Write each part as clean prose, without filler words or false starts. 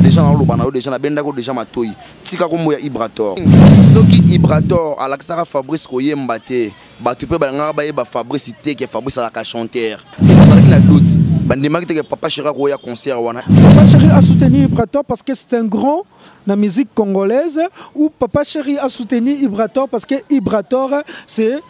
Déjà naloba na yo déjà, nabendaki déjà matoi. Tika kombo ya Ibrator. Soki Ibrator alakisaka Fabrice koyemba te, bato mpe balingaka bayeba Fabrice te ke Fabrice azalaka chanteur. Bazalaki na doute, bandimaki te ke Papa Chéri akoya concert wana. Papa Chéri a soutenu Ibrator parce que c'est un grand la musique congolaise, ou Papa Chéri a soutenu Ibrator parce que Ibrator, c'est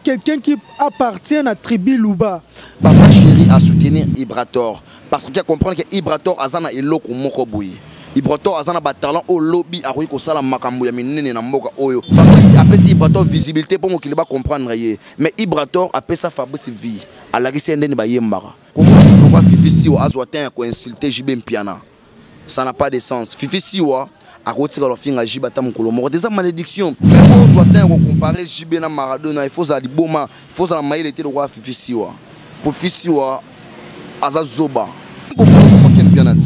quelqu'un qui appartient à la tribu Luba? Papa Chéri a soutenu Ibrator parce qu'il a compris que Ibrator aza na eloko moko boye. Ibrator aza na batalent oyo lobi akoki kosala makambo ya minene na mboka oyo. Fabrice apesi Ibrator visibilité mpo mokili bacomprendre ye, mais Ibrator apesa Fabrice vie, alakisi ye ndeni bayembaka. Pourquoi Fifi Siwa azwa temps ya koinsulte JB Mpiana? Ça n'a pas de sens. Fifi Siwa akotika lofinga JB ata mokolo moko te, eza malédiction. Mais ozwa temps ya kocompare JB na Maradona, il faut ozala liboma, il faut ozala mayele te lokola Fifi Siwa. Po Fifi Siwa aza zoba.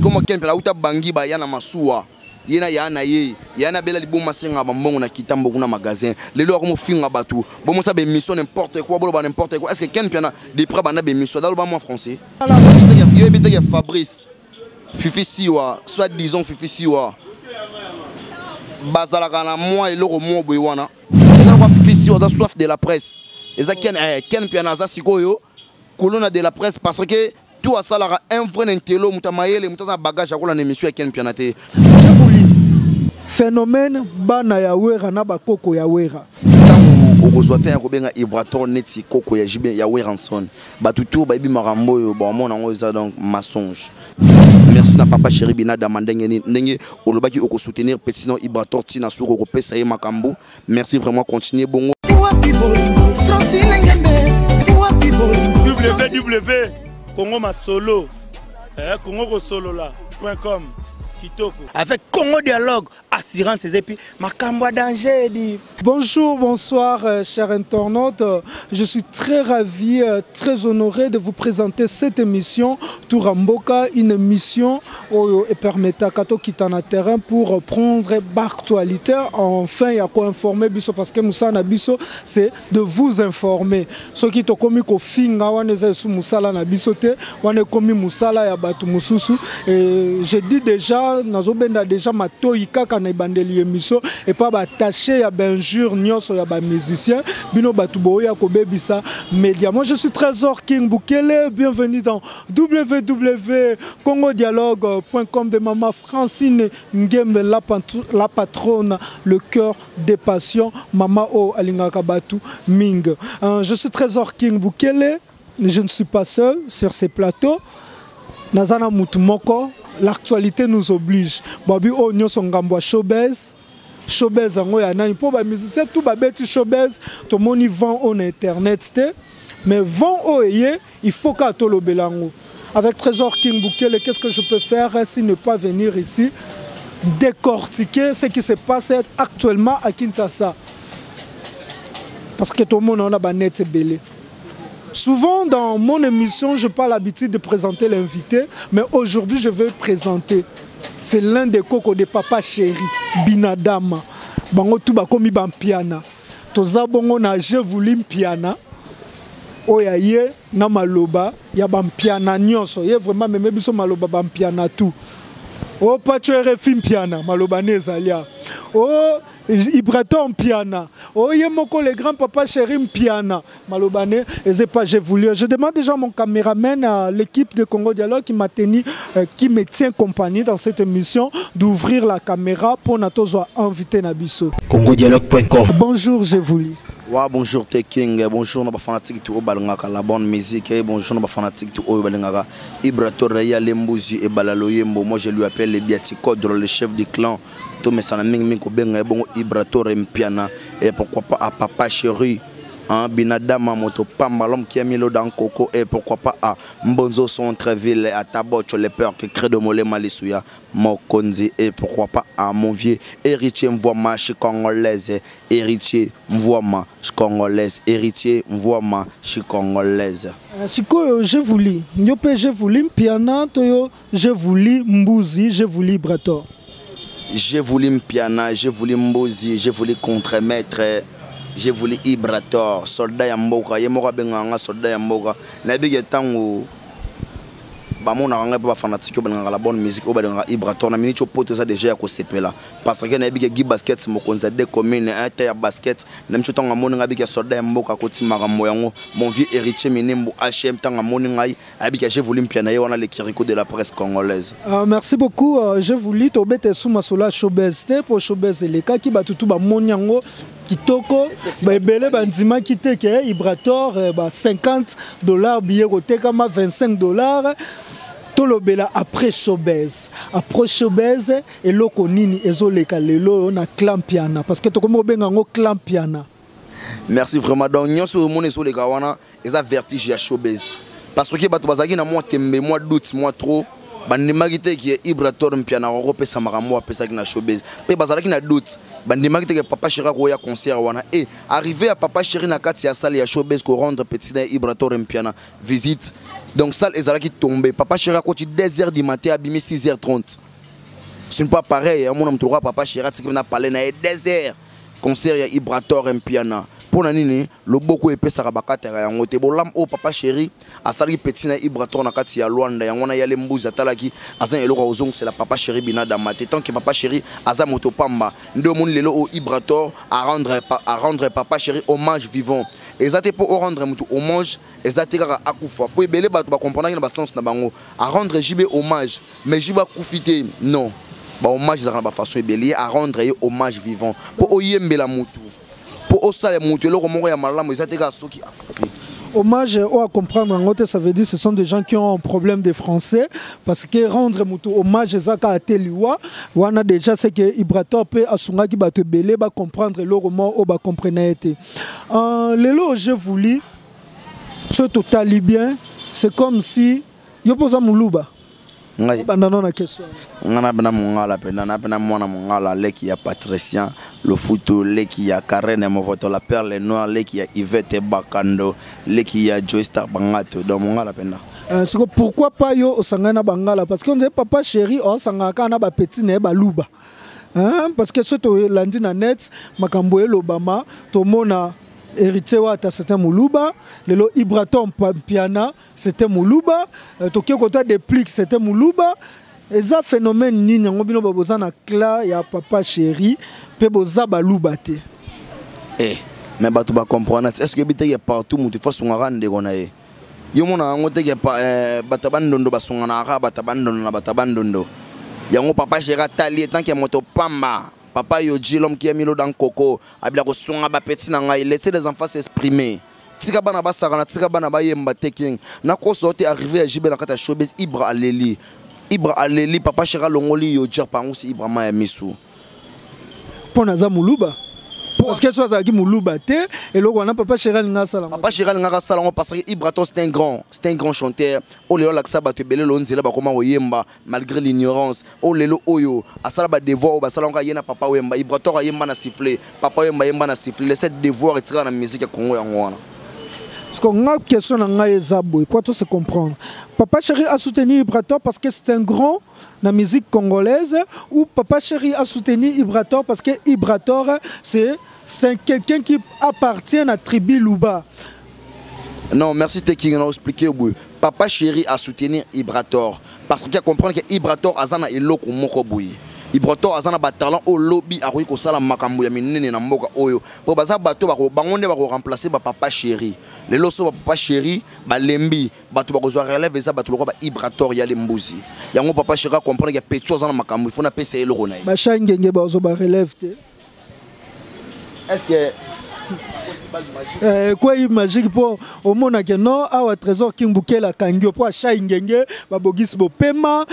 Koma Ken Mpiana auta bangi baya na masuwa, ye na ya na ye ya na bela liboma, senga bambongo na kitambo kuna magasin. Lelo akomofinga bato, bomosa bémission n'importe quoi, boloba n'importe quoi. Est ce que Ken Mpiana depuis banda bémission daloba mwa français? Yoyebi te ke Fabrice, Fifi Siwa, soit disons Fifi Siwa, bazalaka na mwa eloko mwa boye wana? Ezalaka Fifi Siwa aza soif de la presse. Eza Ken, Ken Mpiana aza sikoyo colonne de la presse parce que tout asalaka. Un vrai intello, moto ya mayele, moto aza na bagage, akola na émission ya Ken Mpiana te. Phénomène bana ya Wera na bakoko ya Wera. Ntango okozwa te ya kobenga Ibrator neti koko ya JB ya Werrason, bato tour bayebi makambo oyo bamona yango, eza donc mensonge. Merci na Papa Chéri Binadama, ndenge ndenge olobaki okosoutenir petit no Ibrator ntina soki okopesa ye makambo. Merci vraiment, continue bongo. Wapi bolingo, Francine Ngembe? Wapi bolingo? Www Congo Masolo, Congo kosolola.com, kitoko. Avec Congo Dialogue, assurance et puis makambo ya danger di. Bonjour, bonsoir, chers internautes. Je suis très ravi, très honoré de vous présenter cette émission Touramboka, une émission oyo epermetaka tokita na terrain pour prendre l'actualité. Enfin, il y a quoi informer biso, parce que mosala na biso, c'est de vous informer. Soki tokomi kofinga, wana eza esu mosala na biso te, wana ekomi mosala ya bato mosusu. Et je dis déjà, nazobenda déjà matoi kaka na ebandeli émission et pas baattaché ya bainjure nyonso ya bamusicien, bino bato boya kobebisa média. Moi, je suis Trésor King Bukele, bienvenue dans www.congodialogue.com de Mama Francine Ngembe, la patronne, le cœur des passions, Mama O alingaka batu ming. Je suis Trésor King Bukele, je ne suis pas seul sur ces plateaux. Nazana mutu moko, l'actualité nous oblige. Babi o nyonso ngambo ya showbiz. Showbiz yango ya nani? Mpo bamusicien tout babeti showbiz, tomoni vent oyo na internet te, mais vent oyo eye, il faut kaka tolobela yango. Avec Trésor King Bukele, qu'est-ce que je peux faire si ne pas venir ici décortiquer ce qui se passe actuellement à Kinshasa? Parce que tout le monde en a net belé. Souvent dans mon émission, je n'ai pas l'habitude de présenter l'invité, mais aujourd'hui je vais présenter. C'est l'un des cocos de Papa Chéri, Binadama. Bango tout bakomi bampiana. Toza bongo na je voulais mpiana. Oya ye na maloba ya bampiana nyonso. Ye vraiment meme biso maloba bampiana tout. O Pacho RFI mpiana, maloba ne ezalia. O Ibrator mpiana. O ye moko le grand Papa Chéri mpiana. Maloba ne eza pas j'ai voulu. Je demande déjà à mon caméraman, à l'équipe de Congo Dialogue qui m'a tenu, qui me tient compagnie dans cette émission, d'ouvrir la caméra pour na tozwa invité na biso. CongoDialogue.com. Bonjour, j'ai voulu. Ouais, bonjour King, bonjour na fanatique tout balingaka la bonne musique, et bonjour na fanatique tout oyo balingaka Ibrator ya Lembuzi et Balalo Yembo. Moi, je lui appelle le Biatikodro, le chef du clan. Tomesana mingi mingi kobenga ye bongo Ibrator Mpiana, et pourquoi pas à Papa Chéri, hein, Binadama moto pamba, l'homme qui a mis l'eau dans le coco, et pourquoi pas à Mbonzo Centre-ville, à Tabocho le peur qui crée de Molé Malisuya Mokonzi, et pourquoi pas à mon vieux héritier Mvoama congolaise, héritier Mvoama congolaise, héritier Mvoama congolaise. Sikoyo je voulais yo pe je voulais Mpiana toyo je voulais Mbuzi, je voulais Ibrator. J'ai voulu Mpiana, j'ai voulu Mbuzi, j'ai voulu contremaître, j'ai voulu Ibrator, soldat ya mboka, ye moko abengaka nga soldat ya mboka. Nayebi ke ntango Bamonaka ngai mpe bafanatike oyo balingaka la bonne musique, oyo balingaka Ibrator. Na miniti oyo poto eza déjà ya kosepela, parce que nayebi ke Guy Basket, mokonzi ya deux commune te ya basket, na miso ntango amoni ngai, abiki ya soldat ya mboka akoti makambo yango. Mon vieux Héritier Minembo HM, ntango amoni ngai, ayebiki ya je voulu mpia na ye wana, le Kiriko de la presse congolaise. Merci beaucoup. Je voulu tobeta esu masolo ya showbuzz te, mpo showbuzz elekaki, bato tu bamoni yango kitoko. Baebele bandimaki te ke Ibrator ba 50 $ billet kotekama 25 $. Tolobela après showbuzz. Après showbuzz, eloko nini ezoleka lelo oyo na clan Mpiana? Parce que tokomi kobenga yango clan Mpiana. Merci vraiment. Donc nyonso omoni ezoleka wana eza vertige ya showbuzz, parce que bato bazalaki na mwa tembe, mwa doute, mwa trop. Bandimaki te ke Ibrator Mpiana akopesa makambo apesaki na showbuzz, mpe bazalaki na doute, bandimaki te ke Papa Chéri akoya concert wana. E arrivé ya Papa Chéri na kati ya salle ya showbuzz korendre petit na Ibrator Mpiana visite, donc salle ezalaki tombé. Papa Chéri akoti 2 heures du matin, abimi 6 h 30. Ce n'est pas pareil. Omona moto roi Papa Chéri atiki na palais na ye 2 heures, concert ya Ibrator Mpiana. Mpo na nini? Loboko epesaka, bakataka yango te. Bolamu oyo Papa Chéri asalaki petit na Ibrator na kati ya Lwanda, yango wana yale mbuzi atalaki aza na eloko ya kozongisela Papa Chéri binadama te. Tant que Papa Chéri aza moto pamba, nde omoni lelo oyo Ibrator arendre Papa Chéri hommage vivant. Eza te mpo orendre moto hommage, eza te kaka akufa, mpo ebele bato bakomprendaki na basens na bango arendre JB hommage, mais JB akufi te. Non, bahommage ezalaka na bafaçon ebele. Ye arendre ye hommage vivant, mpo oyembela motu, mpo osala motu eloko moko ya malamu, eza te kaka soki akufi. Hommage oyo à comprendre yango te, ça veut dire ce sont des gens qui ont un problème de français, parce que rendre moto hommage eza kaka te liwa wana. Déjà, c'est que Ibrator mpe asungaki bato ebele bacomprendre eloko moko oyo bacomprena ye te. Lelo je voulu so totali bien, c'est comme si yo mpo oza moluba. Ngai? Bandano na question. Nga na pena mongala pena, na pena mwana mongala, leki ya Patricien Lofutu, leki ya Karene Movoto la perle noire, leki ya Ivete Bakando, leki ya Joystar Bangato. Donc mongala pena. Siko pourquoi pas yo osangani na bangala? Parce que on dirait Papa Chéri osangaka kaka na bapeti na ye baluba, hein? Parce que so tolandi na net makambo elobama, tomona Héritier Wata, c'était moluba. Lelo Ibrator Mpiana, c'était moluba. Toke kota Déplique, c'était moluba. Eza phénomène nini yango? Bino boza na clan ya Papa Chéri mpe boza baluba te. Eh, mais bato bacomprendre, est ce que yebi teke partout moto ifo asungaka ndeko na ye? Yo mona yango teke bato ya bandondo basunganaka, bato ya bandondo na bato ya bandondo. Yango Papa Chéri atali ye tant que moto pamba. Papa Yoji, l'homme qui a mis l'eau dans le coco, abila kosunga bapeti na ngai. Laissez les enfants s'exprimer, tika bana basakana, tika bana bayemba te. King nakoso te, arrivé ya JB na kati ya showbuzz, Ibra aleli, Ibra aleli. Papa Chéri alongoli Yoji, apangusi Ibra ma ya misu. Mpo naza moluba, parce que so azalaki moluba te, eloko wana Papa Chéri alinga asala yango. Papa Chéri alingaka asala yango parce que Ibrator, c'est un grand chanteur oyo lelo alakisa bato ebele lelo nzela bakoma koyemba malgré l'ignorance. Oyo lelo oyo asala badevoir oyo basala yango, aye na Papa Wemba. Ibrator ayemba na sifflet, Papa Wemba ayemba na sifflet. Le devoir etikaka na musique ya Congo, yango wana. Parce que nga question na ngai eza boye, pour to se comprendre: Papa Chéri a soutenu Ibrator parce que c'est un grand na musique congolaise, ou Papa Chéri a soutenu Ibrator parce que Ibrator, c'est quelqu'un qui appartient à la tribu Luba? Non, merci Teking, on a expliqué. Papa Chéri a soutenu Ibrator parce qu'il a compris que Ibrator aza na eloko moko boye. Ibrator aza na batalent oyo lobi akoki kosala makambo ya minene na mboka oyo, po baza bato bango nde bakoremplace bapapa Chéri. Lelo so bapapa Chéri balembi, bato bakozwa relève eza bato lokola ba Ibrator ya lembuzi. Yango Papa Chéri acomprendre ke petit aza na makambo, il faut napesa ye eloko na ye. Bashai ngenge bazwa barelève te. Est ce que Ekwei magique mpo omonake no awa Trésor King Bukele akangi yo mpo ashai ngenge babogisi bopema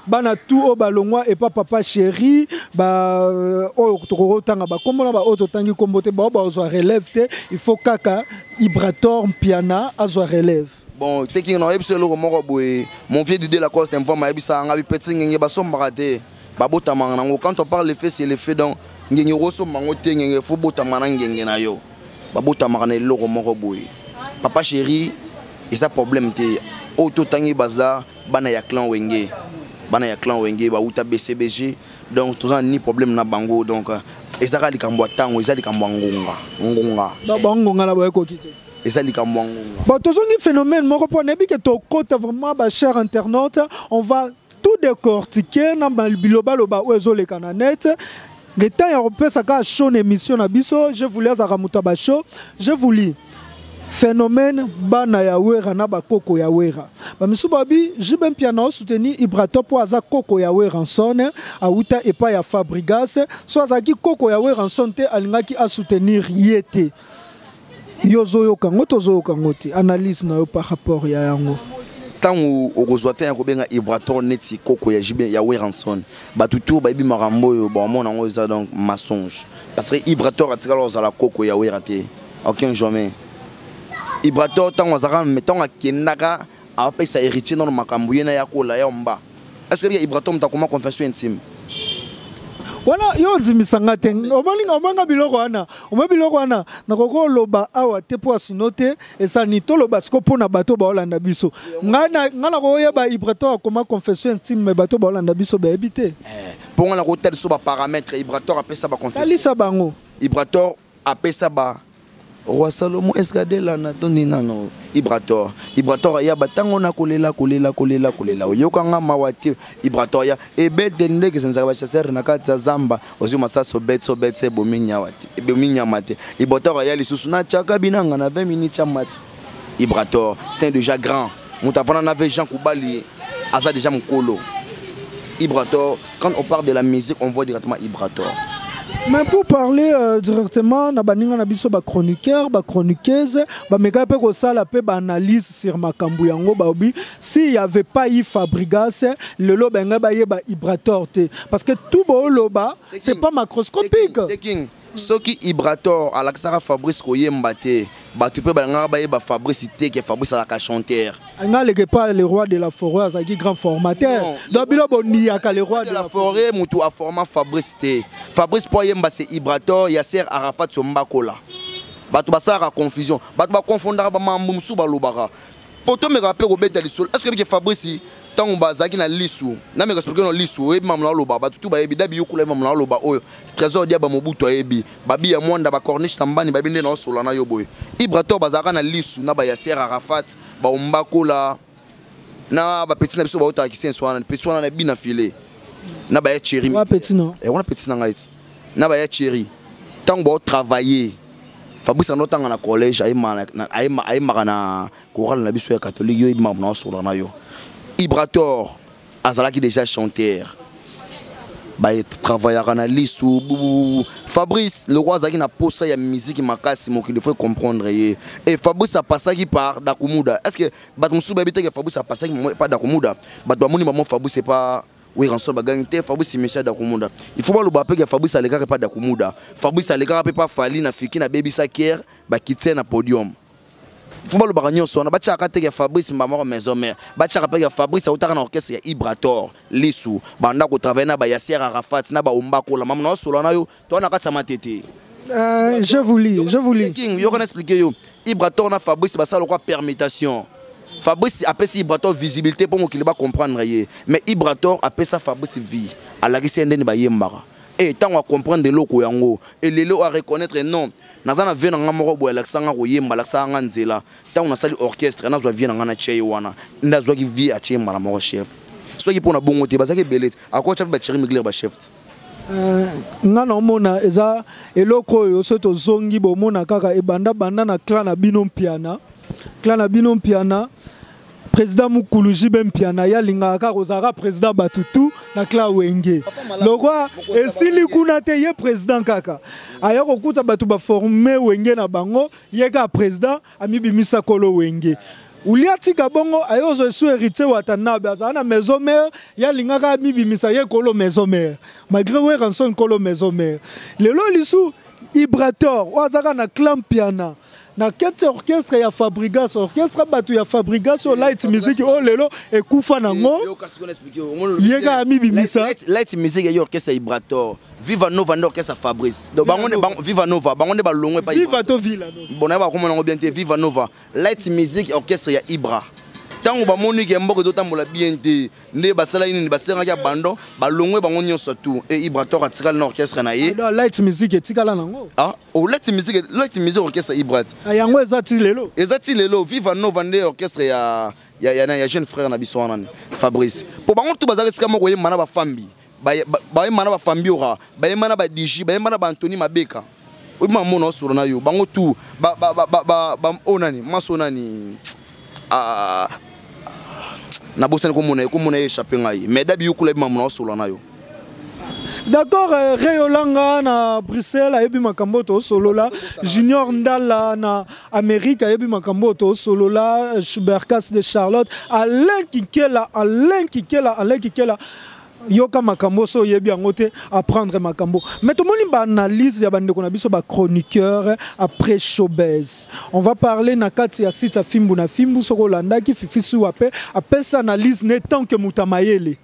bana tu oyo balongwa epa Papa Chéri, oyo tokoki kotanga bakombo na baoyo totangi kombo te, bao bazwa relève te. Il faut kaka Ibrator Mpiana azwa relève. Bon, teki na oyebisa eloko moko boye. Mon vieux Didier Lacoste mvama ayebisaka nga bipeti ngenge basombaka te, babotamaka nango. Quand on parle l'effet, c'est l'effet. Donc ngenge okosomba yango te, ngenge fo botama na ngenge na yo, babotamaka na eloko moko boye. Papa Chéri eza problème te. Oyo totangi baza bana ya clan Wenge, bana ya clan Wenge bauta BCBG, donc toza ni problème na bango. Donc eza kaka likambo ya ntango, eza likambo ya ngonga ngonga. Bangonga na boyekoki te. Eza likambo ya ngonga. Bon, tozongi phénomène moko mpo nayebi ke tokota vraiment, bachers internautes, on va tout décortiquer na bilobaloba oyo ezoleka na net. Le temps ya kopesa kaka show na émission na biso, je voulais azalaka moto ya bashow. Je voulais phénomène bana ya Wera na bakoko ya Wera. Bamisu babi JB Mpiana osoutenir Ibrator mpo aza koko ya Werrason, awuta epai ya Fabregas. So azalaki koko ya Werrason te, alingaki asoutenir ye te. Yo ozoyoka yango, tozoyoka yango te. Analyse na yo par rapport ya yango? Ntango okozwa te ya kobenga Ibrator neti koko ya JB ya Werrason, bato tour bayebi makambo oyo baomona yango eza donc mensonge, parce que Ibrator atikala kozala koko ya Wera te, aucun jamais. Ibrator, ntango azalaka, ntango akendaka, apesa héritier nano makambo ye na ya kola ya mba. Est ce que Ibrator moto akoma Confession intime? Wana yo ondimisanga te. Omoninga omonga biloko wana, omoi biloko wana, nakoki oloba awa te mpo asino te esani. Toloba siko mpo na bato baolanda biso. Ngai nakoyeba Ibrator akoma Confession intime, mais bato baolanda biso bayebi te. Mpo nga nakotala biso baparamètre Ibrator apesa baconfession. Talisa bango. Ibrator apesa ba Roi Salomo escadela na tondi nano. Ibrator, Ibrator aya batango na kolela, kolela, kolela, kolela, oyokanga mawa te. Ibrator ya ebete ndenge ezanzaka bachasseur na kati ya zamba, ozwi masasi, obeti, obeti, ebomi nyawa te, ebomi nyama te. Ibrator aya lisusu na tiaka binanga na 20 minutes ya mati. Ibrator, c'est un déjà grand moto avanda na ve Jean Kubali, aza déjà mokolo. Ibrator, quand on parle de la musique, on voit directement Ibrator. Mais pour parler directement na baninga na biso, bachroniqueur, bachroniqueuse, bameka mpe kosala mpe baanalyse sur makambo yango, baobi s'il y avait pas eu Fabregas, lelo benga bayeba Ibrator te, parce que tout booloba, c'est pas macroscopique. King, soki Ibrator alakisaka Fabrice koyemba te, bato mpe balingaka bayeba Fabrice te ke Fabrice azalaka chanteur. Nga aleke pas le roi de la forêt, azalaki grand formateur. Donc bilo boniyaka le roi de la forêt, motu aforma Fabrice te. Fabrice mpo ayemba, c'est Ibrator, Yasser Arafat Sombakola. Bato basalaka confusion, bato baconfondaka bamambo mosusu balobaka po tomeka mpe kobeta lisolo. Est ce que bike Fabrice, ntango bazalaki na lisu, nameka expliquer na lisu, oyebi mamu na oloba, bato tu bayebi dabi yokula yebi mamu na oloba oyo, Trésor Diaba Mobutu ayebi, babi ya Mwanda, bacorniche na mbani, bayebi nde na osola na yo boye. Ibrator bazalaka na lisu na bayaser Arafat, baombakola na bapeti na biso baotaka kisenso wana, peti wana na bina file na baya Thierry. Petit no. Wana peti na ngai ti na baya Thierry. Ntango baotravaille, Fabrice ando otanga na collège, ayembaka na chorale na biso ya catholique. Yo yebi makambo na osola na yo. Ibrator azalaki déjà chanteur, batravaillaka na lisu. Fabrice le roi azalaki na posa ya musique makasi, mokili faut comprendre ye. Et Fabrice apasaki par Dakumuda. Est ce que bato mosusu bayebi te ke Fabrice apasaki pa Dakumuda? Bato bamoni bamo Fabrice epa Werrason, bagangi te Fabrice Messia Dakumuda. Il faut baloba mpe ke Fabrice alekaka epa Dakumuda, Fabrice alekaka mpe pa Fally na fiki na bebisa kiere, bakitie na podium. Fo balobaka nyonso wana, batiaka te ke Fabrice mbamoko maison mère, batiaka mpe ke Fabrice autaka na orchestre ya Ibrator lisu, banda kotravaille na bayasier Arafat na baombakola. Mama na osola na yo to na kati ya matete. Je vous lis, je vous lis. King, yo kana expliquer yo. Ibrator na Fabrice basala kwa permutation. Fabrice apesi Ibrator visibilité mpo mokili bacomprendre ye, mais Ibrator apesa Fabrice vie, alakisi ye ndeni bayembaka. E ntango acomprendre eloko yango, elelo areconnaître: non, naza na vie na nga moko boye, alakisa nga koyemba, alakisaka nga nzela. Ntango nasali orchestre, nazwa vie na nga, na tie ye wana nde azwaki vie, atie ye mbala moko chef. Soki mpo na bongo te, bazalaki ebele te, akotya mpe bacheri Migler bachef te. Nga na omona eza eloko oyo soki tozongi, bomona kaka ebanda banda na clan na bino Mpiana, clan na bino Mpiana, président mokulu JB Mpiana, ye alingaka kaka kozalaka président bato tu na clan Wenge. Lokwa esili kuna te, ye président kaka aya kokuta bato baforme Wenge na bango, ye kaka président, amibimisa kolo Wenge. Ulia tika bongo, aye ozwa esu Héritier Watanabe, azala na maison mère, ye alingaka amibimisa ye kolo maison mère, malgré Werrason kolo maison mère. Lelo lisu Ibrator oyo azalaka na clan Mpiana na kati ya orchestre ya Fabregas, orchestre bato ya Fabregas oyo Light Music oyo lelo ekufa nango, ye kaka amibimisa. Light Music ye orchestre ya Ibrator, Viva Nova nde orchestre ya Fabrice. Donc bango nde Viva Nova, bango nde balongwe pa. Viva to Villa? Bon, nayeba komona yango bien te. Viva Nova, Light Music orchestre ya Ibra. Ntango bamoni ke mboka ezotambola bien te, nde basalaki nini? Basengaki abandon, balongwe bango nyonso tu e Ibrator atikali na orchestre na ye. Ah, light music etikala nango. Ah, oh, light music, light music orchestre Ibrat. Ah, yango eza ti lelo. Eza ti lelo. Viva Nova nde orchestre ya jeune frère na biso wana Fabrice. Po bango tu bazalaki esika moko, oyemba na bafambi, bayemba na bafambiora, bayemba na badigi, bayemba na baantony Mabeka. Oyeba mona osolo na yo, bango tu oyo nani maso nani nabosani komona ye, komona ye échappe ngai, mais dabi yokula yebi mamona osolo na yo. D'accord, Ray Olanga na Bruxelles ayebi makambo tosolola, Junior Ndala na Amérique ayebi makambo tosolola, Schuberkas de Charlotte, Alain Kikela, Alain Kikela, Alain Kikela. Yoka makambo so oyebi yango te, apprendre makambo. Mais tomoni baanalyse ya bandeko na biso bachroniqueur après showbuzz. On va parler na kati ya site ya Fimbu na Fimbu. Soki olandaki Fifi Suwa mpe apesa analyse ne tant que moto ya mayele.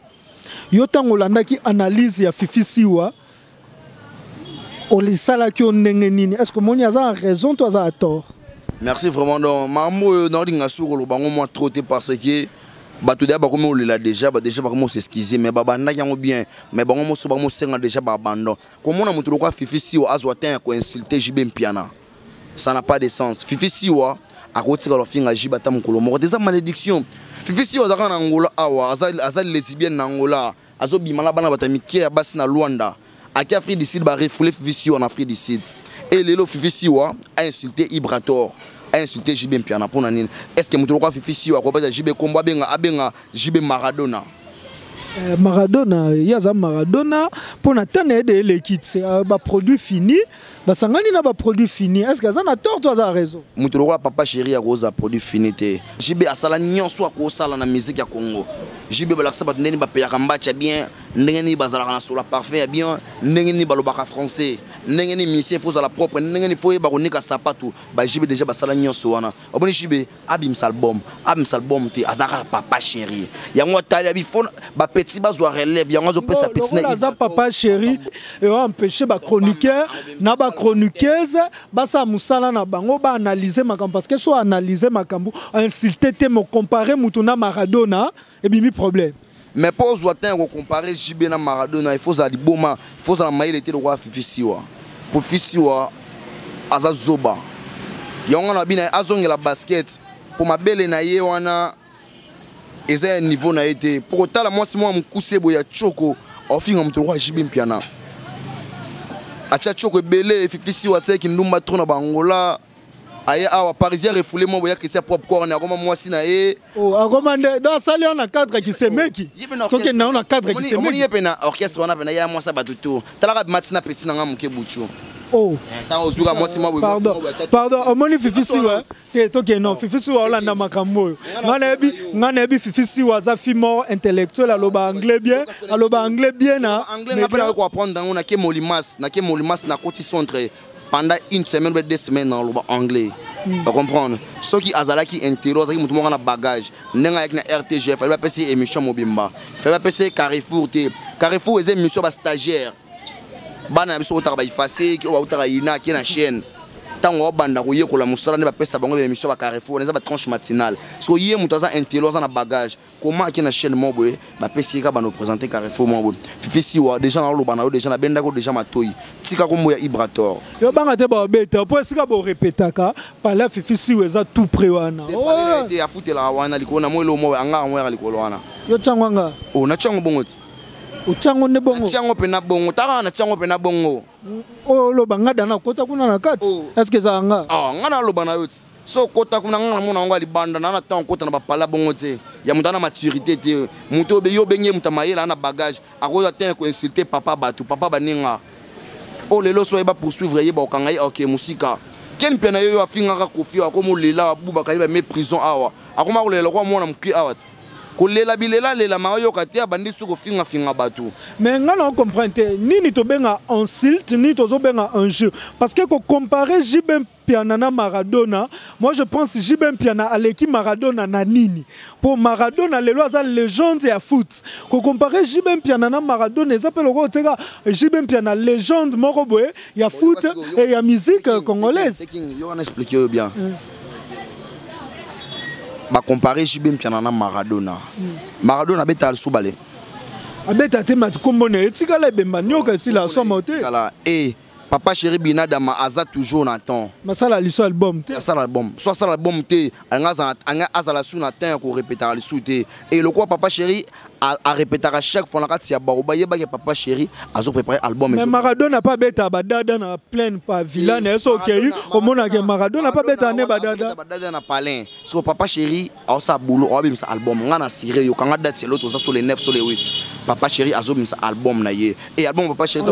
Yo ntango olandaki analyse ya Fifi Siwa, olisalaki yo ndenge nini? Est ce que omoni aza na raison to aza na tort? Merci vraiment. Donc makambo oyo naolinga soki koloba yango mwa trop te, parce que bato deya bakomi kolela déjà, déjà bakomi kos'excuser, mais babandaki yango bien, mais bango moso bakomi kosenga déjà baabandon. Komona moto lokola Fifi Siwa azwa temps ya koinsulte JB Mpiana, ça n'a pas de sens. Fifi Siwa akotikala ofinga JB ata mokolo moko te, eza malédiction. Fifi Siwa azalaka na Angola awa, aza lesbienne na Angola, azobima na bana bato ya mike ya basi na Lwanda. Aki Afrique du Sud, barefoule Fifi Siwa na Afrique du Sud. E lelo Fifi Siwa a insulté Ibrator, a insulté JB Mpiana, mpona nini? Est ce que moto lokola Fifi Siwa akopesa JB kombo, abenga JB Maradona? Maradona, ye aza Maradona mpo na ntango ye de eleki te, baproduit fini basangani na baproduit fini. Est ce que aza na tort to aza na raison? Moto lokola Papa Chéri akoza produit fini te. JB asala nyonso akosala na musique ya Congo. JB balakisa bato ndenge bapeyaka mbatya bien, ndenge nini bazalaka na sola parfum ya bien, ndenge nini balobaka français, ndenge nini musicien faut ozala propre, ndenge nini faut oyeba konika sapatu. Ba JB déjà basala nyonso wana. Omoni JB abimisa album, abimisa album te, aza kaka Papa Chéri. Yango atali abi fo bapeti bazwa relève, yango azopesa peti na aza Papa Chéri eyo empêche bachroniqueur na bachroniqueuse basala mosala na bango, baanalyse makambo, parce que so analyse makambo, insulte te, mo compare mutu na Maradona, ebimi problème. Mais mpo ozwa temps ya kocompare JB na Maradona, il faut ozala liboma, il faut ozala mayele te lokola Fifi Siwa. Po Fifi Siwa aza zoba. Yango nga na bina azongela basket, mpo mabele na ye wana eza ya niveau na ye te. Mpo kotala mwasi mwa mokuse boye ya choko, aofinga moto lokola JB Mpiana, atia choko ebele. Fifi Siwa asalaki ndumba trop na Bangola, aye awa parisien refoulé mwa boya Christian Popcorn, akoma mwasi na ye. Oh, akoma nde do asali wana cadre kisemeki, tokende yango na cadre kisemeki. Omoni ye mpe na orchestre wana mpe na ye ya mwasi ya bato to talaka mati na peti na nga moke butu. Oh. Ntango ozwika mwasi mwa boye. Pardon, pardon, omoni Fifi Siwa te, tokende non. Fifi Siwa olanda makambo oyo nga nayebi, nga nayebi Fifi Siwa aza fille mort intellectuel, aloba anglais bien, aloba anglais bien na anglais. Nga mpe nakoki koapprendre yango. Nake Molimas, nake Molimas, nakoti centre pendant une semaine ou 2 semaines, na oloba anglais. Bacomprendre soki azalaki intero, azalaki moto moko na bagage. Ndenge ayaki na RTGF, fallait bapesa ye émission mobimba, fallait bapesa ye Carrefour te. Carrefour eza émission ya bastagiaire, bana na biso otaka baifaseki oyo bautaka ina ake na chaîne. Ntango aobanda koyekola mosala, nde bapesa bango baémission ba Carrefour, eza batranche matinale. Soki ye moto aza intelo, aza na bagage, comment ake na chaîne moko boye, bapesi ye kaka bando présenter Carrefour moko boye? Fifi Siwa, déjà naoloba na yo, déjà nabendaki yo déjà matoi, tika kombo ya Ibrator. Yo banga te, babeta mpo esika borepetaka pala Fifi Siwa eza tout près wana. Te, afutelaka wana likolo na moi, eloko moko anga yango yaka likolo wana. Yo tiango anga? O natiango bongo ti. Otiango nde bongo? Natiango mpena bongo, taka natiango mpena bongo. Oyo oloba nga dana okota kuna na kati, est ce que ezala nga? Nga naloba na yo ti so okota kuna, nga namona yango ya libanda. Na ntango okota na bapala bongo te, ya moto ana maturité te. Moto yo obengi ye moto ya mayele, ana bagage, akozwa te koinsulte papa bato, papa baninga oyo. Lelo so ayeba poursuivre ye, bakokanga ye, ok mosika. Ken mpe na ye oyo afingaka Kofi, akoma olela, abubaka ye, bame prison awa, akoma kolela lokola mwana moke awa ti kolela bilelalela, maoyoka te, abandi su kofingafinga bato. Mais nga na comprendre te nini tobenga insulte, nini tozobenga injure, parce que kocompare JB Mpiana na Maradona, moi je pense JB Mpiana aleki Maradona na nini? Po Maradona lelo aza légende ya foot. Kocompare JB Mpiana na Maradona eza mpe lokola oteka JB Mpiana légende moko boye ya foot et ya musique congolaise. Yo wana explique oyo bien. Bacompare JB Mpiana na Maradona. Maradona abetaka lisusu bale? Abeta te, mati kombo na ye etikala, ebemba nioka esila aswama te. Etikala e Papa Chéri Binadama aza toujours na temps. Masala liso album te. Asala album so, asala album te, anga azala su na temps ya korepetaka lisusu te. E lokola Papa Chéri arepetaka chaque fois na kati ya baoba, yebaki Papa Chéri azoprépare album. Mais Maradona pa abeta badada na pleine pa villa na ye. So okei, omonake Maradona pa abeta ne badada. Badada na palin. Siko Papa Chéri aosala boulot, aobimisa album. Nga na sire yo, kanga date selo, toza sur le 9, sur le 8, Papa Chéri azobimisa album na ye. E album Papa Chéri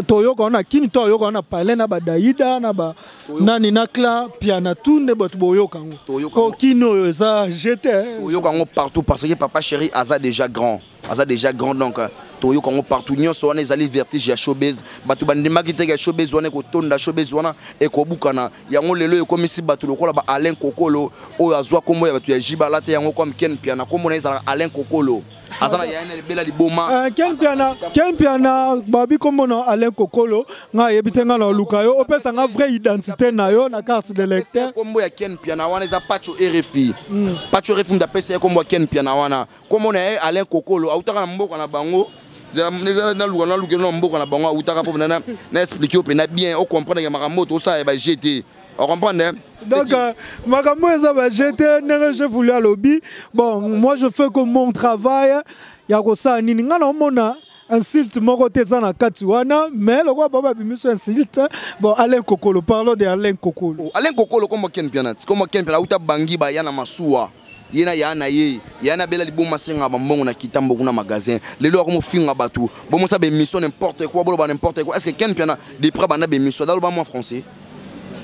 Toyoka wana kini to oyoka wana palin na badaida na ba nani na cla piana tu nde bato boyoka yango. Toyoka yango. Kini oyo eza jete. Toyoka yango partout parce que Papa Chéri aza déjà grand, aza déjà grand. Donc toyoka yango partout. Nyonso wana ezali vertige ya showbiz. Bato bandimaki te ya showbiz wana ekotonda, showbiz wana ekobukana. Yango lelo ekomisi bato lokola ba Alain Kokolo oyo azwa kombo ya bato ya Jibala te. Yango comme Ken Piana, kombo na ye ezalaka Alain Kokolo, aza na yaya na libela liboma. Ken Piana, Ken Piana babi kombo na Alain Kokolo. Nga ayebi te, nga na oluka yo, opesa nga vraie identité na yo na carte de lecteur. Kombo ya Ken Piana wana eza Pacho RFI. Pacho RFI mutu apesa ye kombo ya Ken Piana wana. Kombo na ye Alain Kokolo, autaka na mboka na bango. Naluka, naluka na mboka na bango autaka mpo na explique yo mpena bien, ocomprendre ke makambo tosala ya baje te, ocomprendre. Donc, makambo eza bajete ndenge je voulu alobi. Bon, moi je fais que mon travail ya kosala nini. Nga naomona insulte moko te eza na kati wana, mais lokola bao babimiso insulte. Bon, Alain Kokolo, parlons de Alain Kokolo. Oh, Alain Kokolo, kombo Ken Piana, kombo Ken Piana, auta bangi baya na masuwa. Ye na ya na ye ya na bela liboma, senga bambongo na kitambo kuna magasin. Lelo akomofinga bato, bomosa bémission n'importe quoi, boloba n'importe quoi. Est ce que Ken Piana depuis banda bémission daloba moi français?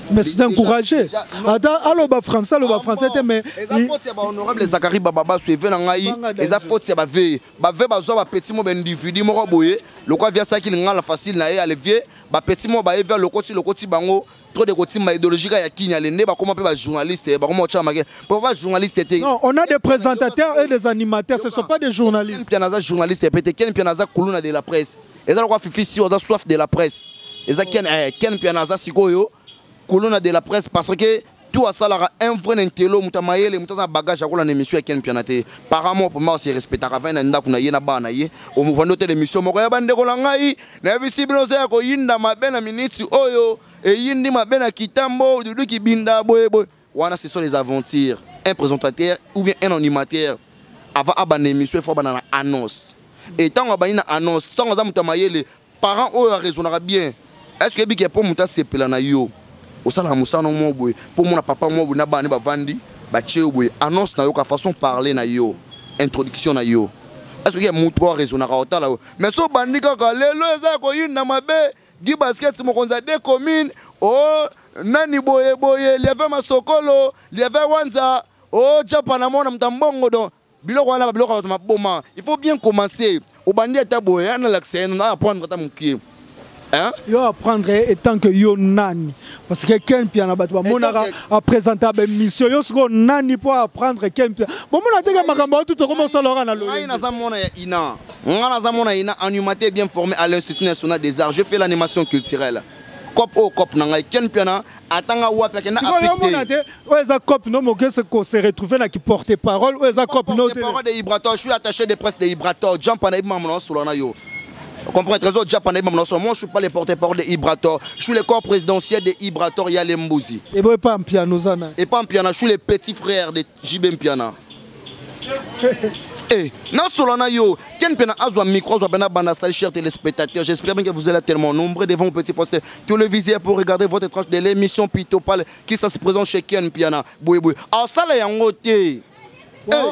Mais c'est encouragé. Ata aloba français, aloba français te, mais eza faute ya bahonorable Zakari Bababa sueve na ngai. Eza faute ya bave bave bazwa bapeti mo baindividu moko boye lokwa via asalaki lingala facile na ye alevie bapeti mo baye via lokoti lokoti bango trop de kotimba idéologie ya kinyale nde bakoma mpe bajournaliste, bakoma kotya make po bajournaliste te. Non, on a des présentateurs et des animateurs, ce ne sont pas des journalistes. Ken Piana aza journaliste pe te. Ken Piana aza kuluna de la presse. Eza lokwa Fifi si aza soif de la presse. Eza Ken, Ken Piana aza sikoyo kuluna de la presse parce que tout asalaka un vrai intello, moto ya mayele, moto aza na bagage akola na émission ya Ken Piana te. Parent moko poma ose respectaka vai na ndako na ye na bana na ye, omovandi otela émission moko ya bandeko na ngai, nayebisi bino oza ya koyinda mabe na miniti oyo eyindi mabe na kitambo dudu kibinda boye boye wana. Ce sont les aventures. Un présentateur ou bien un animateur, avant abanda émission, il faut abanda na annonce. Et ntango abandi na annonce, ntango aza moto ya mayele, parent oyo araisonnaka bien, est ce que ebiki mpo moto asepela na yo, osalaka mosala moko boye mpo mona papa moko boye na bana bavandi batie yo boye, annonce na yo ka façon parler na yo, introduction na yo, est ce que moto oyo araisonnaka otala yo? Mais so obandi kaka lelo eza ya koyinda mabe, Gi Basket, mokonzi ya deux communes o nani boye boye, lieve masokolo, lieve wanza o japa na mwana moto mbongo. Donc biloko wana, biloko ya bato maboma. Il faut bien commencer. Obandi ata boye, analakisa ye na apprendre ata mokie. Hein? Yo apprendre étant que yo nani? Parce que Ken Piana, bato bamonaka aprésenta baémission. Yo sikoyo nani mpo apprendre Ken Piana? Bomona teke makambo oyo tutu okoma na Ngai naza mwana ya ina, ngai naza mwana ya ina, animateur bien formé à l'Institut national des arts. Je fais l'animation culturelle. Cop oyo cop na ngai. Ken Piana atanga wapi? Akenda. Omona te oyo eza cop no moke se retrouver na ki porte parole oyo eza cop no te. Parole de Ibrator. Je suis attaché de presse de Ibrator. Jampa na yebi mama na yo comprends Trésor Japan. Moi, je suis pas le porte-parole de Ibrator. Je suis le corps présidentiel de Ibrator Yale Mbouzi. Et bon, pas Mpiano, Zana. Et pas Mpiana, je suis le petit frère de JB Mpiana. Eh, non solo yo, Ken Piana azwa micro, azwa bana bana. Salut chers téléspectateurs, j'espère bien que vous êtes tellement nombreux devant vos petits postes téléviseurs pour regarder votre tranche de l'émission Pito Pal qui ça se présente chez Ken Piana. Boye boye. Ah ça la yango te.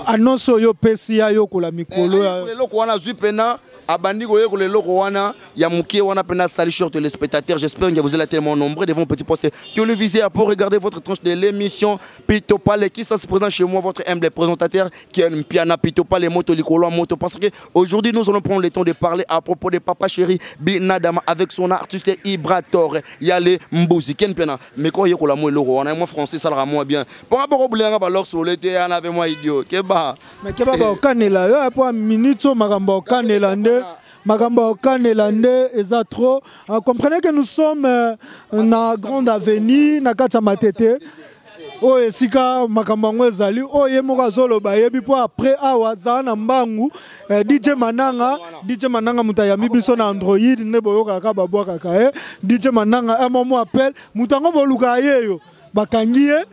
Annonce oyo pesi ya yo kola mikolo. Eloko wana azwi pena abandi koyekola eloko wana ya mokie wana mpena. Salut chers téléspectateurs, j'espère que vous êtes tellement nombreux devant petit poste téléviseur pour regarder votre tranche de l'émission Pito Pale qui ça se présente chez moi, votre humble présentateur qui est Piana Pito Pale, moto likolo moto, parce que aujourd'hui nous allons prendre le temps de parler à propos de Papa Chéri Binadama avec son artiste Ibrator Yale Mbuzi. Ken Piana mais quand yekola mo eloko wana, moi français ça moi bien pour rapport au boulanga balor sur l'été ana avec moi idiot keba. Mais keba baokanela yo po minute oyo, makambo okanela nde, makambo okanela nde eza trop. Comprenez que nous sommes na grande avenue na kati ya Matete. Oyo esika makambo yango ezali, oyo ye moko azoloba ayebi mpo après awa azala na mbangu. DJ Mananga, DJ Mananga moto ayambi biso na Android nde boyokaka babwakaka ye. DJ Mananga un moment appel moto yango bolukaka ye yo bakangi ye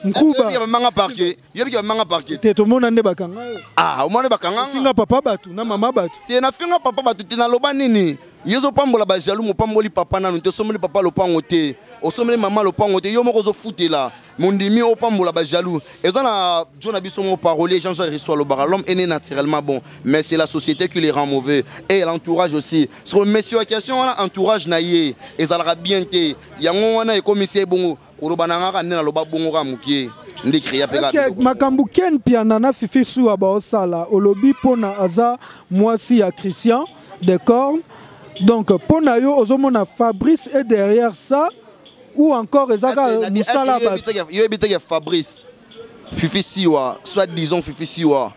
nkuba. Bamanga parquet, yebiki bamanga parquet. Te, tomona nde bakanga yo. Ah, omona bakanga. Finga papa bato na mama bato. Te, nafinga papa bato te, naloba nini? Yo ozopambola bajaloux, mopamboli papa nanu te, osomeli papa lopango te, osomeli mama lopango te, yo moko ozofutela mondimi opambola bajaloux. Eza na jo na biso moko parolier Jean-Jacques Rousseau alobaka: "L'homme est né naturellement bon, mais c'est la société qui le rend mauvais et l'entourage aussi." Sur monsieur ya question wana, entourage na ye ezalaka bien te, yango wana ekomisi ye bongo. Koloba na ngaka nde naloba bongo kaka mokie nde créa mpe kaka makambo Ken Piana na Fifi Suwa baosala. Olobi mpona aza mwasi ya Christian de Corne, donc mpo na yo ozomona Fabrice est derrière ça ou encore eza kaka mosala bato? Yo yebi teke Fabrice, Fifi Siwa, soit disons Fifi Siwa,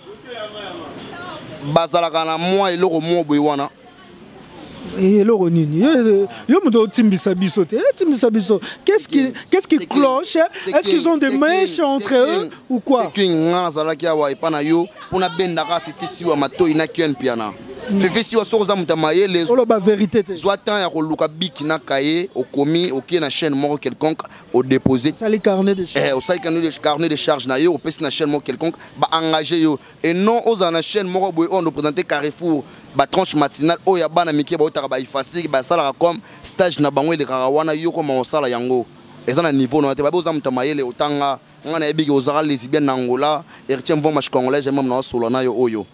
bazalaka na mwa eloko moko boye wana. Eloko nini? Yo moto otimbisa biso te, otimbisa biso. Qu'est-ce qui cloche? Est-ce qu'ils ont des mèches entre eux ou quoi? King, nga nazalaki awa epa na yo mpona bendaka Fifi Siwa matoi na Ken Piana. Fifi Siwa, soki oza moto ya mayele, oloba vérité te. Zwa temps ya koluka bic na cahier, okomi, okie na chaîne moko quelconque, odépose. Osali carnet de charge. Eh, osali carnet de charge na yo, opesi na chaîne moko quelconque, baengage yo et non ozala na chaîne moko boye oyo représente Carrefour, batranche matinale oyo ya bana mike baotaka baifasike, basalaka comme stage na bango elekaka wana. Yo koma osala yango, eza na niveau na te. Babe, oza moto ya mayele, otanga. Nga nayebiki ozalaka lesbienne na Angola. Héritier Mvomash congolais, même na osola na yo oyo.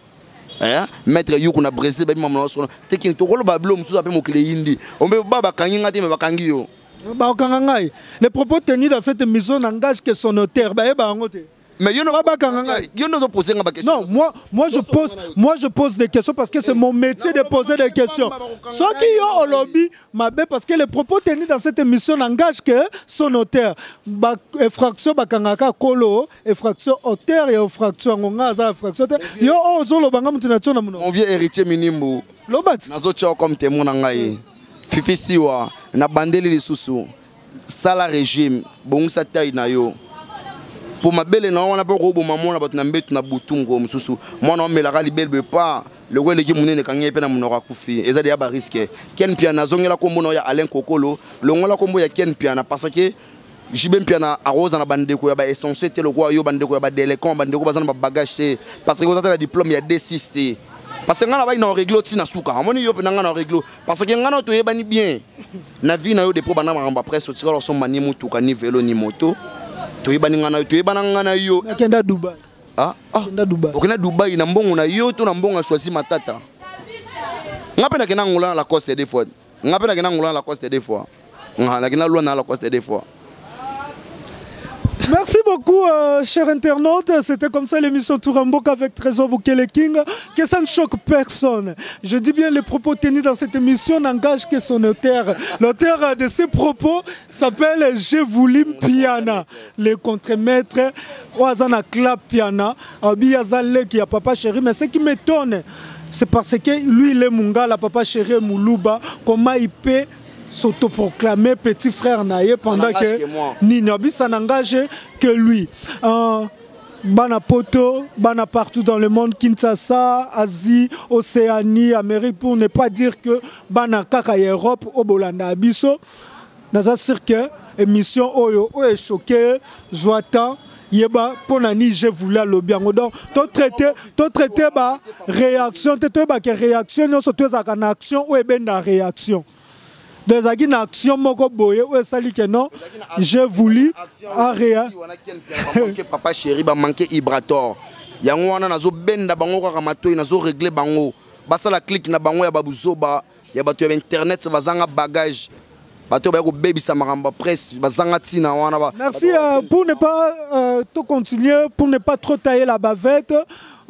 Eh? Maître Yuku na Brésil, babi mama na osola te. Tokoloba bilo mosusu ape mokili eyindi ombe ba bakangi nga te, me bakangi yo. Bakokanga ngai. Les propos tenus dans cette émission n'engagent que son auteur. Bayeba yango te. Mais yo bakanga ngai. Yo nde ozopose nga baquestion. Non, moi, je pose des questions parce que c'est mon métier de poser des questions. Soki yo olobi mabe, parce que les propos tenus dans cette émission n'engagent que son auteur. Ba infraction bakangaka kolo infraction, auteur ya infraction yango. Nga aza infraction te. Yo oyo ozoloba, nga mutu na tio na monoko. Mon vieux Héritier Minimbu. Loba ti. Nazotia comme témoin na ngai Fifi Siwa, na bandeli lisusu: sala régime, bongisa taille na yo mpo mabele na wana mpo koboma mwana bato na mbeto na butu. Mokolo mosusu mwana omelaka libele boye pa loko eleki monene, ekangi ye mpe na monoko, akufi. Eza deya barisque. Ken Piana, azongela nkombo na oyo ya Alain Kokolo, longola nkombo ya Ken Piana, parce que JB Mpiana akoza na bandeko ya baessentiel te lokola yo, bandeko ya badélinquant, bandeko baza na babagage te, parce que oza te na diplôme ya D6 te. Parce que ngai na bai na oréglo ntina suka amoni yo mpe na ngai na oréglo, parce que ngai na toyebani bien na vie na yo depuis banda makambo ya presse. Otikala osomba ni mutuka, ni vélo, ni moto. Toyebani ngai na yo, toyebana ngai na yo. Nakenda Dubai. Ah, ah. Nakenda Dubai. Okenda Dubai na mbongo na yo to na mbongo ya Choisi Matata? Nga mpe nakenda Angola na Lacoste deux fois. Nga mpe nakenda Angola na Lacoste deux fois. Nga nakenda Lwana na Lacoste deux fois. Merci beaucoup, chers internautes. C'était comme ça l'émission Touramboka avec Trésor Bukele King. Que ça ne choque personne. Je dis bien, les propos tenus dans cette émission n'engagent que son auteur. L'auteur de ces propos s'appelle Jevoulim Piana, le contremaître Oazana Clap Piana. Abi Azale qui a papa chéri. Mais ce qui m'étonne, c'est parce que lui, il est Mungala, papa chéri est Muluba. Comment il peut s'autoproclamer petit frère na ye pendant n'engage que que moi. Nini abi, ça n'engage que lui. Bana poto, bana partout dans le monde, Kinshasa, Asie, Océanie, Amérique, pour ne pas dire que bana kaka ya Europe oyo bolanda biso, naza sûr que émission oyo oyo echoqué, zwa temps, yeba mpo na nini je voulais alobi yango. Donc totraite ba réaction te, toyebake réaction nyonso to ezalaka na action oyo ebenda réaction. Donc ezalaki na action moko boye oyo esali ke non, j'ai voulu area. Bamanke papa chéri, bamanke Ibrator. Yango wana nazobenda bango kaka matoi, nazoregle bango, basala clique na bango ya babuzoba ya bato ya internet, bazanga bagage, bato oyo baya kobebisa makambo ya presse, bazanga ntina wana Merci pour ne pas tout continuer, pour ne pas trop tailler la bavette.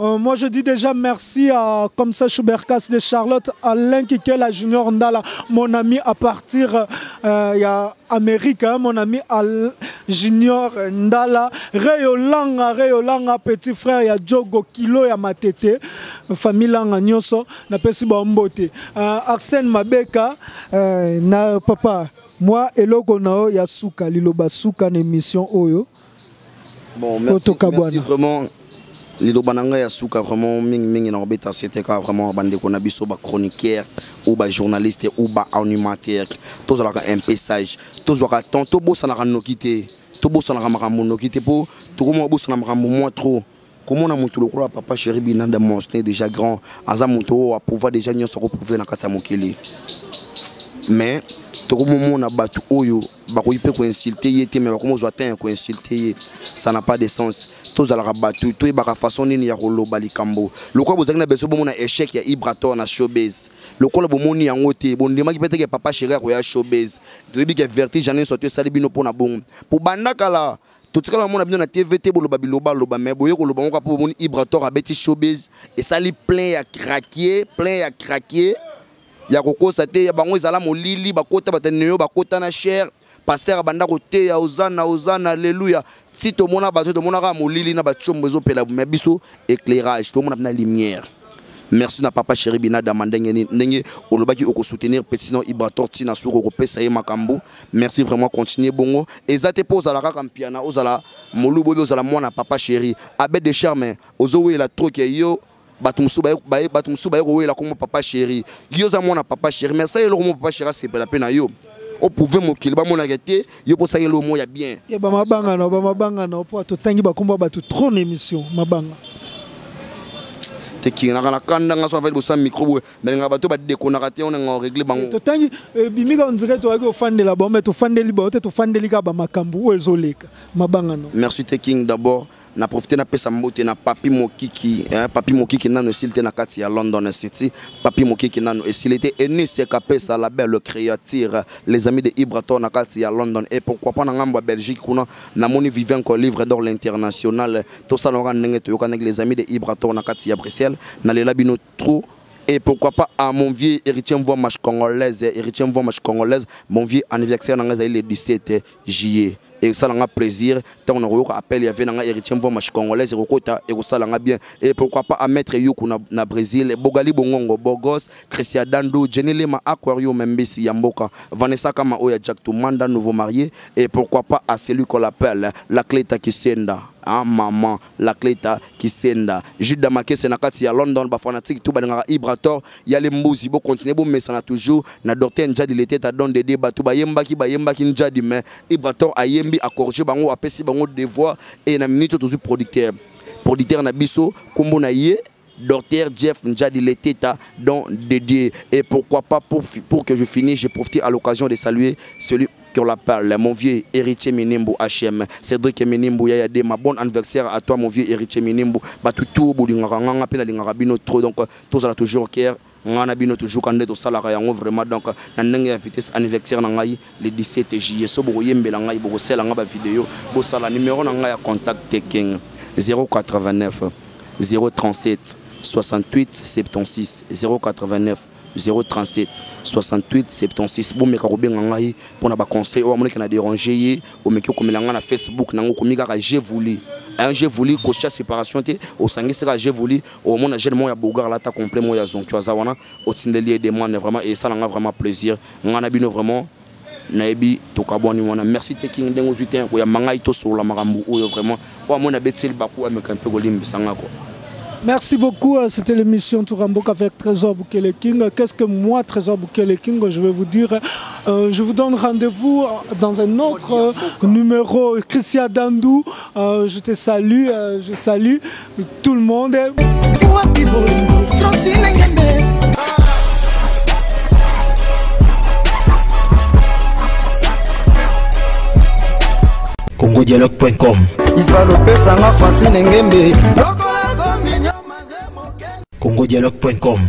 Moi, je dis déjà merci à comme ça Schuberkas de Charlotte, Alain Kikela Junior Ndala, mon ami à partir il y a Amérique, hein, mon ami Al Junior Ndala, Rayolanga, Rayolanga, petit frère, il y a Djogo Kilo, il y a Matete, famille Langa Nyoso, na pesi ba mbote. Arsène Mabeka, na papa, moi eloko na yo ya suka, liloba suka na émission oyo. Bon, merci, merci vraiment. Liloba na ngai ya suka vraiment mingimingi na kobeta sete kaka vraiment bandeko na biso bachroniqueur ou bajournaliste ou baanimateur, tozalaka un peu sage, tozwaka temps, tobosanaka noki te, tobosanaka makambo noki te, mpo tokoma bosana makambo mwa trop. Komona moto lokola papa chéri Binanda Monsne, déjà grand, aza moto oyo aprouva déjà nyonso akoprouve na kati ya mokili, mais tokomomona bato oyo bakoki mpe koinsulte ye te, mais bakomozwa temps ya koinsulte ye. Ça n'a pas de sens. Tozalaka bato, toyebaka façon nini ya koloba likambo. Lokola bozalaki na beso bomona échec ya Ibrator na showbase, lokola bomoni yango te, bondimaki mpe teke papa chéri akoya showbase. Toyebi ke vertige nyonso to esali bino mpona bongo, po banda kala totikala bamona bino na TV te, boloba biloba loba, mais boye koloba ngo mpo bomoni Ibrator abeti showbase, esali plein ya craquer, plein ya craquer, ya kokosa te ya bango ezala molili. Bakota bato neyo, bakota na cher pasteur, abanda koteya ozana ozana alleluya, ti tomona bato, tomonaka molili na batiombo ezopela, mais biso éclairage, tomona na lumière. Merci na papa chéri Binadama, ndenge ndenge olobaki okosoutenir petit no Ibrator ntina soki okopesa ye makambo. Merci vraiment, continue bongo. Eza te mpo ozala kaka mpiana, ozala molubu obi, ozala mwana papa chéri abe de charme, ozowela trop ke yo bato mosusu baye kowela kombo papa chéri. Yo oza mwana papa chéri, mais sala eloko mo papa chéri asepela mpe na yo, oprouve mokili bamonaka te yo mpo osala eloko mo ya bien. Ye bamabanga na bamabanga na mpo totangi bakombo ya bato trop na émission mabanga. Tekinaka na kanda nga so afali bosala micro boye, nalingaka bato badekonaka te, onanga oregle bango. Totangi bimika, on dirait toyaki ofandela bango, mais tofandeli bango te, tofandeli kaka bamakambo oyo ezoleka mabanga no. Merci Teking. D'abord na profite napesa mbote na Papi Mokiki, hein, Papi Mokiki nano esili te na kati ya London City. Papi Mokiki nano esili te. Enis Kapesa, la belle créature, les amis de Ibrator na kati ya London, et pourquoi pas na ngambo ya Belgique kuna namoni Vivien ko livre d'or l'international, tosala kaka ndenge toyokanaki, les amis de Ibrator na kati ya Bruxelles, nalela bino trop. Et pourquoi pas à mon vieux héritier Mvoa Match Congolaise, héritier Mvoa Match Congolaise, mon vieux anniversaire na ngai le 17 juillet. Et ça nga plaisir tant on a appel, il y avait nanga héritier Mvoa Match Congolaise ekokota, ekosala nga bien. Et pourquoi pas à maître Yuku na Brésil, Bogali Bongongo, Bogos, Christian Dandu, Jenny Lema Aquarium Mbesi Yamboka, Vanessa Kama Oya Jack Tumanda nouveau marié, et pourquoi pas à celui qu'on appelle la Cléta Kisenda. Ah, maman, la Cléta Kisenda. Jules Makese na kati ya London, ba fanatique tout balingaka Ibrator, ya les mbuzi bo continuer bo mesana toujours na docteur Njadi l'été ta don de débat tout bayembaki bayembaki Njadi, mais Ibrator ayembi accordé bango, apesi bango devoir, et na minute toujours producteur. Producteur na biso kombo na ye docteur Jeff Njadi Leteta don dédié. Et pourquoi pas pour que je finisse, j'ai profité à l'occasion de saluer celui qu'on l'appelle mon vieux héritier Minimbu HM, Cédric Minimbu Yaya Dema, bon anniversaire à toi mon vieux héritier Minimbu, batutu bolingaka nganga pe na lingaka bino trop, donc tozala toujours cœur ngana bino toujours kande tosalaka yango vraiment. Donc na ndenge ya vitesse, anniversaire na ngai le 17 juillet, so bokoyembela ngai, bokosala nga ba vidéo, bosala numéro na ngai ya contact King 089 037 68 76, 089 037 68 76. Bomeka kobenga ngai mpona baconseil oyo amonaki na déranger ye, omeki okomela ngai na Facebook nango, okomi kaka j'ai voulu un j'ai voulu kotia séparation te, osangisi kaka j'ai voulu, omona jeune moko ya bogar alata complet moko ya zonkio aza wana, otindeli ye demande vraiment, esalanga vraiment plaisir. Ngai na bino vraiment nayebi tokabwani wana. Merci te King, ndenge ozwi te koyamba ngai tosolola makambo oyo vraiment, oyo amoni abetiseli baku, ameka mpe kolimbisa nga quoi. Merci beaucoup. C'était l'émission Touramboka avec Trésor Bukele King. Qu'est-ce que moi, Trésor Bukele King, je vais vous dire? Je vous donne rendez-vous dans un autre numéro. Christian Dandou, je te salue. Je salue tout le monde. Congodialogue.com. Congodialogue.com.